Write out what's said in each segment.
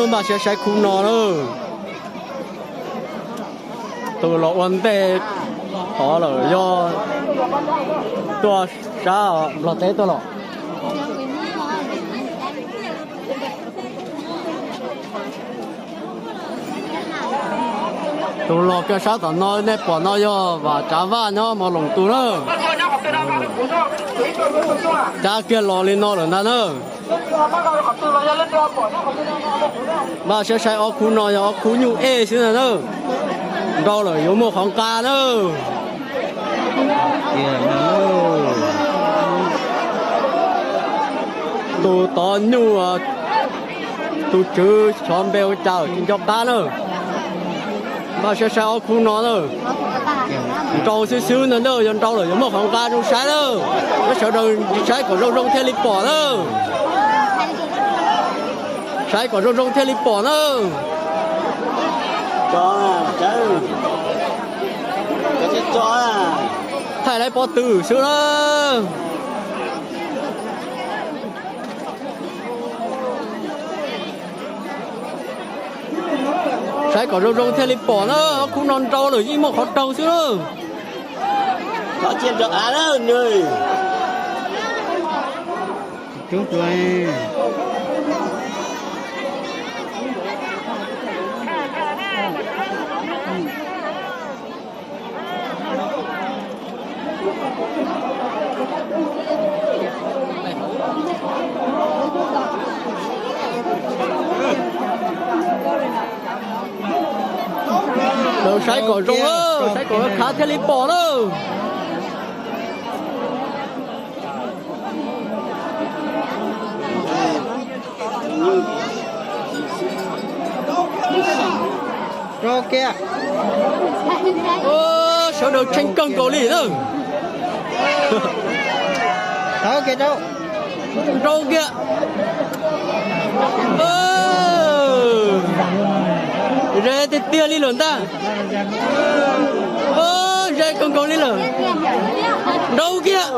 Npaj siab saib khub no lawm. Tus los ua ntej qhov lawm yog tuaj sab Nplog teb tuaj los. Tus los kiag sab tom no nej pom no yog Vam Tsav Vaj nyob Mos Loos tus na. Cab kiag los li no lawm ntag na. Npaj siab saib ob khub no yog ob khub nyuj ej xwb na. Nrau lawm yuav muaj qhov nqa na. Tus tod nyuj, tus tswv xyov npe ua cas tsis nco qab na. Npaj siab saib ob khub no na. Nrau xwb xwb ntag na, yog nrau lawm yuav muaj qhov nqa zoo saib na. Peb sawv daws saib kom zoo zoo thiaj li pom na. Saib kom zoo zoo thiaj li pom na. Thaij lawv pob tw xwb na. Saib kom zoo zoo thiaj li pom na, ob khub no nrau lawm yeej muaj qhov raug xwb na. Saib kom zoo, saib kom khav thiaj li pom na. Sawv daws tshee kawg nkaus li na. Nrau kiag. Ze tiag tiag li lawm ntag. Ze kawg nkaus li lawm. Nrau kiag.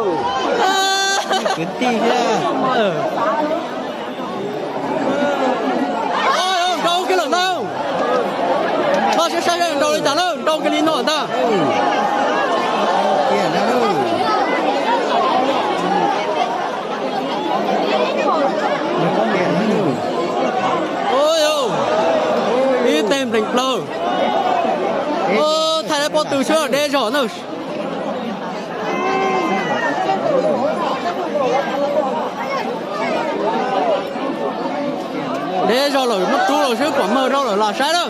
Nrau kiag lawm ntag. Npaj siab saib nrau li cas na, nrau kiag li no ntag. Ib teg nplees plaws. Thaij lawv pob tw xwb deb zog na. Deb zog lawm, muab rub los xwb kom mag rau lawm lam saib na.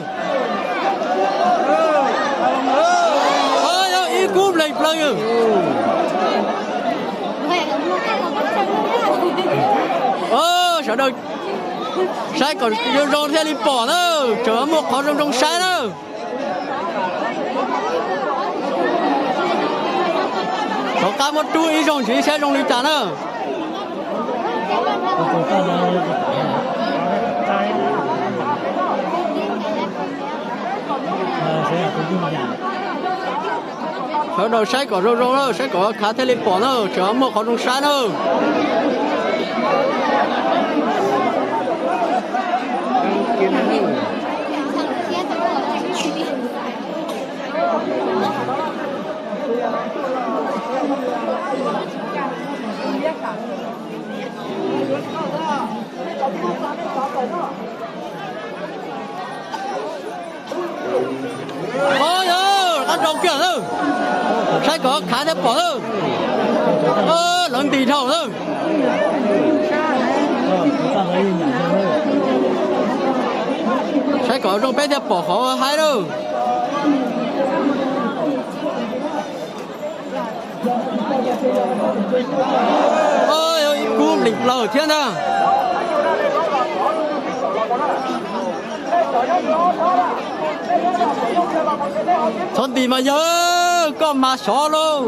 Yog ib kub nplees plaws. Sawv daws saib kom zoo zoo thiaj li pom na, tseem muaj qhov zoo zoo saib na. Rov qab muab rub ib zaug ntxiv saib zoo li cas na. Sawv daws saib kom zoo zoo na, saib kom khav thiaj li pom na, tseem muaj qhov zoo saib na. Yog qab nrau kiag na, saib kom khav thiaj pom na. Lawv ntis dhau na. Saib kom zoo peb thiaj pom qhov haib na. Ib kub nplees plaws thiab ntag. Txhob ntis mas yog, koj mas xyov lauj.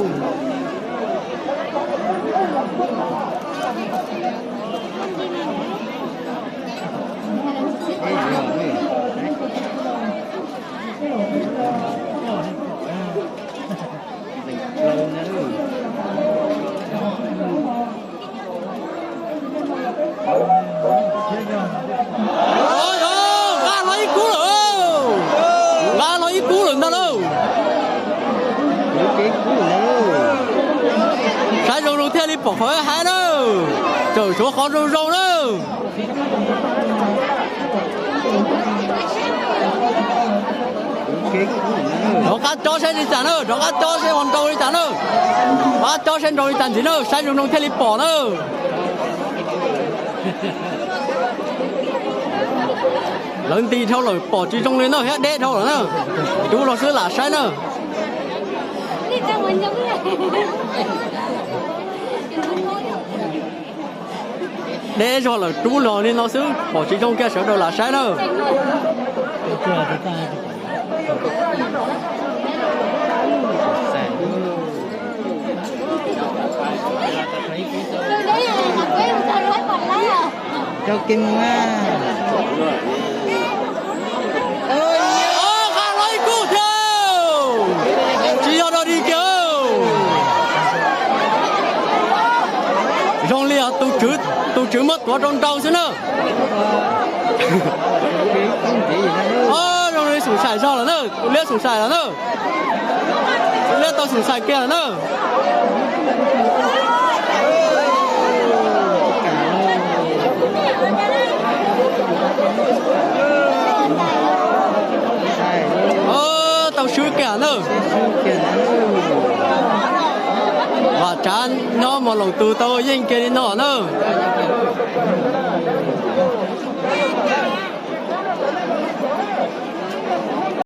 Qhov hais na, tseem tshuav qhov zoo zoo na. Rov qab cob saib li cas na, rov qab cob saib ho nrau li cas na. Rov qab cob saib nrau li cas ntxiv na, saib zoo zoo thiaj li pom na. Lawv nti dhau lawm pom tsis zoo li na, thiab deb dhau lawm na. Rub los xwb lam saib na. Deb zog lawm rub los li no xwb pom tsis zoo kiag sawv daws lam saib na. Rau kev mus. Qab los ib kub thiab. Tsis yog dog dig kiag. Zoo li tus tswv muab tuav rau nrau xwb na. Zoo li xum xais zog lawm na, liab xum xais lawm na. Liab tau xum xais kiag lawm na. Tau swb kiag na. Vam tsav nyob Mos Loos tus tau yeej kiag li no na.